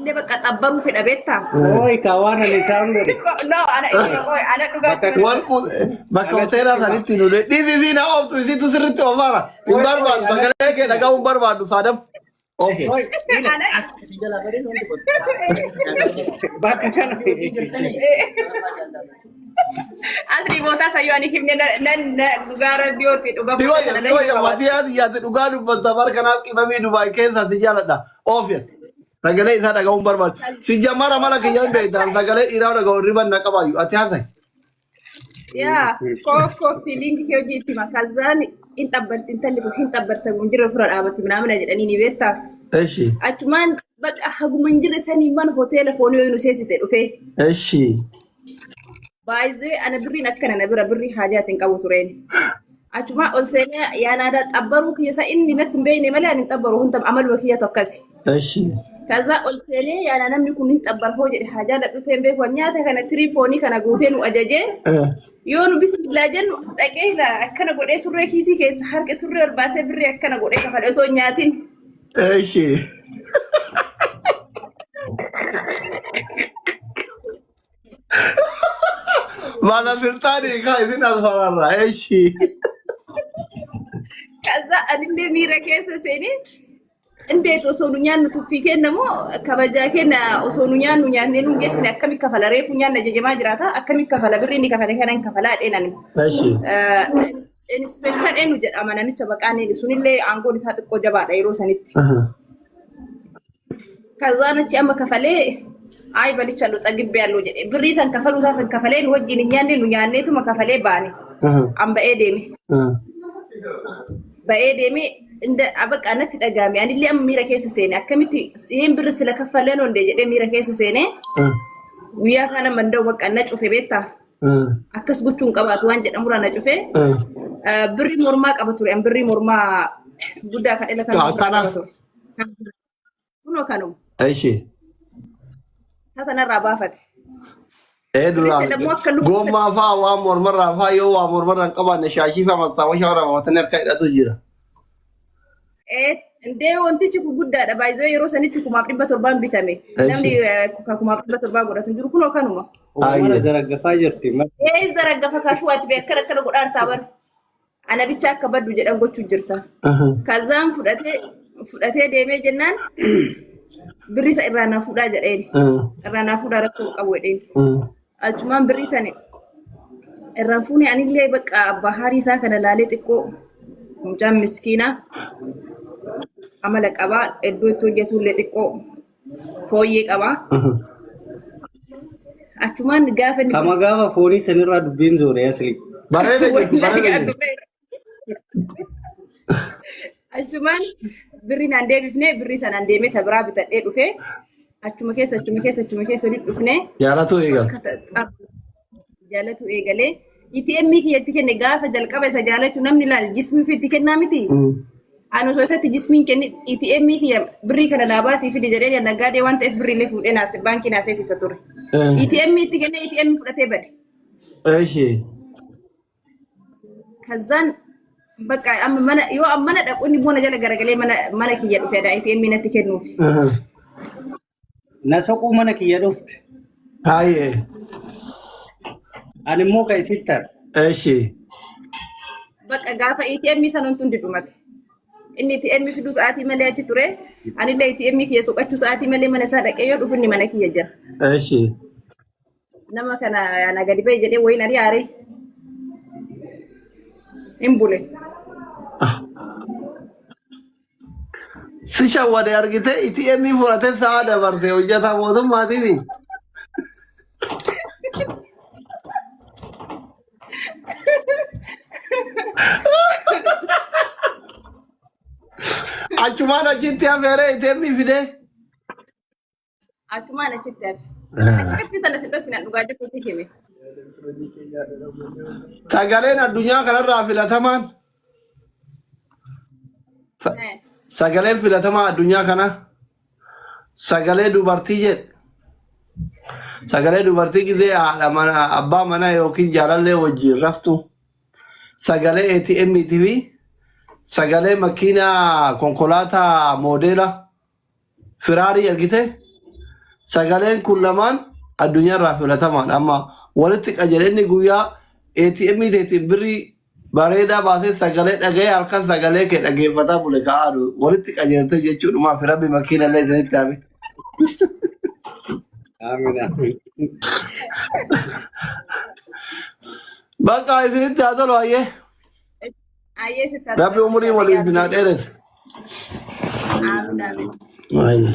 Anillee bakka xabbaruu fedha beektaa? Ooyi kaa waan ani isaan godhe. No, ana qoy, ana dhugaatti Bakka Wal bakka Ana hoteelaa sitti hima. sanitti nu dhiisi isiin haa ooftu isiitu sirriitti oofaara. Hin Ooyi ooyi barbaadu ana sagalee kee dhaga'uu hin barbaadu saadam. Oofe. ooyi Ila ana as si jala badeen wanti kun bakka kana. Asli bootaa sayyoo ani himne nan dhugaa rabbiyooti dhuga Si booda wayya sana si nan wayya hima matii haati yaate dhugaa dubbatta bar kanaaf qimamii Dubaay keessaa si jaaladha. Oofe. Sagalee isaa dhaga'uu hin barbaadu. Si jammara mala kiyya hin beektan sagalee dhiiraa dhaga'u hirriban na qabaayu ati haasayi. Yaa kookoo feeling kee hojii itti hima kazaan hin xabbarti intalli kun hin xabbarta kun jirra fura dhaabatti minaamina jedhanii ni beektaa. Eshi. Achumaan bakka haguma hin jirre sanii mana hoteela foonii wayii nu seensise dhufee. Eshi. Baay'ee ana birriin akkana na bira birrii haajaatiin qabu tureen. Achumaa ol seenee yaan aadaa xabbaruu kiyya isa inni natti hin beekne malee ani hin xabbaru hunda amaluma kiyyatu akkasi. Eshi. Kaza ol seenee yaana namni kun hin xabbar hoo jedhe haajaa dhadhutee hin beeku nyaata kana tirii foonii kana guutee nu ajajee yoo nu bismillaa jennu dhaqee ilaa akkana godhee surree kiisii keessa harka surree ol baasee birrii akkana godhee kafale osoo hin nyaatin. Eshi. Baalasilxaanii kaa isin as fararra. Eshi. Kaza anillee miira keessa seenee indeet osoo nu nyaannu tuffii kenna moo kabajaa kenna osoo nu nyaannu nyaannee nu geessine akkami kafala reefu nyaanna jajamaa jiraata akkami kafala birrii inni kafale kana hin kafalaa dheenan. Eshi. Inspektar eenyu jedhama namicha maqaan eenyu sunillee aangoon isaa xiqqoo jabaadha yeroo sanitti. Kazaan achi amma kafalee ayi balicha lu xagibbee allu jedhe birrii san kafaluu isaa san kafalee nu wajjin hin nyaanne nu nyaanneetuma kafalee baane. An ba'ee deeme. Ba'ee deeme inda bakka natti dhagahame anillee amma miira keessa seene akkamitti hin birri sila kaffaleen onde jedhee miira keessa seene guyyaa kana manda'u bakka na cufe beektaa. Akkas gochuun qabaatu waan jedhamurraa na cufe. Birrii mormaa qaba ture an birrii mormaa guddaa kan ila kan Ka ofirraa akkana. qaba ture. Kunoo kanuma. Eshi. Tasa narraa baafate. Ee Biricha duraan dammoo akka lubbuu gommaa faa waan mormarraa faa yoo waa mormarraa hin qabaanne shaashii faa mastaawashaa warra baafatanii harka hidhatu jira. Ee indee wantichi kun guddaadha baay'ee yeroo sanitti 1700n bitame. Namni Eshi. 1700 godhatu hin jiru kunoo kanuma. Uumara Ayyee. zaraggafaa jirti. Ee zaraggafa kaashuu ati bee akkana akkana godhaartaa bara. Ana bicha akka baddu jedhan gochuu jirta. Kazaan fudhatee fudhatee deemee jennaan birrii isa irraa naa fuudhaa jedheen. Irraa naa fuudhaa rakkoo hin qabu jedheen. Achumaan birrii sani irraa fuunee anillee bakka abbaa haarii isaa kana laalee xiqqoo mucaan miskiina amala qabaa iddoo itti hojjetullee xiqqoo fooyyee qabaa. Achumaan gaafa inni Kama gaafa foonii sanirraa dubbiin zoore asli. Bareeda jirti Wallaahi bareeda jirti. addume. Achumaan birrii naan deebifne birrii sanaan deemee ta biraa bitadhee dhufe achuma keessa achuma keessa achuma keessa walitti dhufne Jaalatu eegal. akka jaalatu eegalee ATM kiyyatti kenne gaafa jalqaba isa jaalachuu namni laal jismii fi itti kennaa miti. Ani osoo isatti jismiin kenni ATM kiyya birrii kana naa baasii fidi jedhee naggaadee waan ta'eef birrii illee fuudhee naas baankii naa seensisa ture. ATM itti kenne ATM fudhatee bade. Eshi. Kazaan bakka amma mana yoo amma mana dhaqu inni immoo na jala garagalee mana mana kiyya dhufeedha ATM natti kennuufi. Na soquu mana kiyya dhufte. Haayee. Ani immoo kan isitti hafe. Eshi. Bakka gaafa ATM sana wanti hundi dhumate. Inni ATM fiduu sa'aatii malee achi ture. Anillee ATM kiyya soqachuu sa'aatii malee mana isaa dhaqee yoo dhufu inni mana kiyya jira. Eshi. Nama kana na gadi ba'i jedhee wayiin ari'aare. Hin bule. Si shawwade argite ATM fudhate sa'a dabarte hojjetaa mootummaatiini. Achumaan achitti hafeere ATM fidee. Akkumaan achitti hafe. Akkatti tana si dhosina dhugaa jirtu si hime. Sagaleen addunyaa kanarraa filatamaan sagaleen filatamaa addunyaa kana sagalee dubartii jedhe. Sagalee dubartii gisee haadha mana abbaa manaa yookiin jaalallee wajjin raftu sagalee ATM fi sagalee makiinaa konkolaataa moodeela Firaarii argite Sagaleen kun lamaan addunyaarraa filatamaadha. Amma walitti qajeele inni guyyaa ATM teetiin birrii bareedaa baasee sagalee dhaga'ee halkan sagalee kee dhageeffataa bule ka'aadhu walitti qajeelte jechuudhumaaf rabbi makiina illee isinitti haa bitu. Amiin amiin. Bakka isinitti haa tolu ayyee. Ayyee sitti haa Rabbi tolu. umurii waliif isin haa dheeressu. Amiin amiin. Ayyee.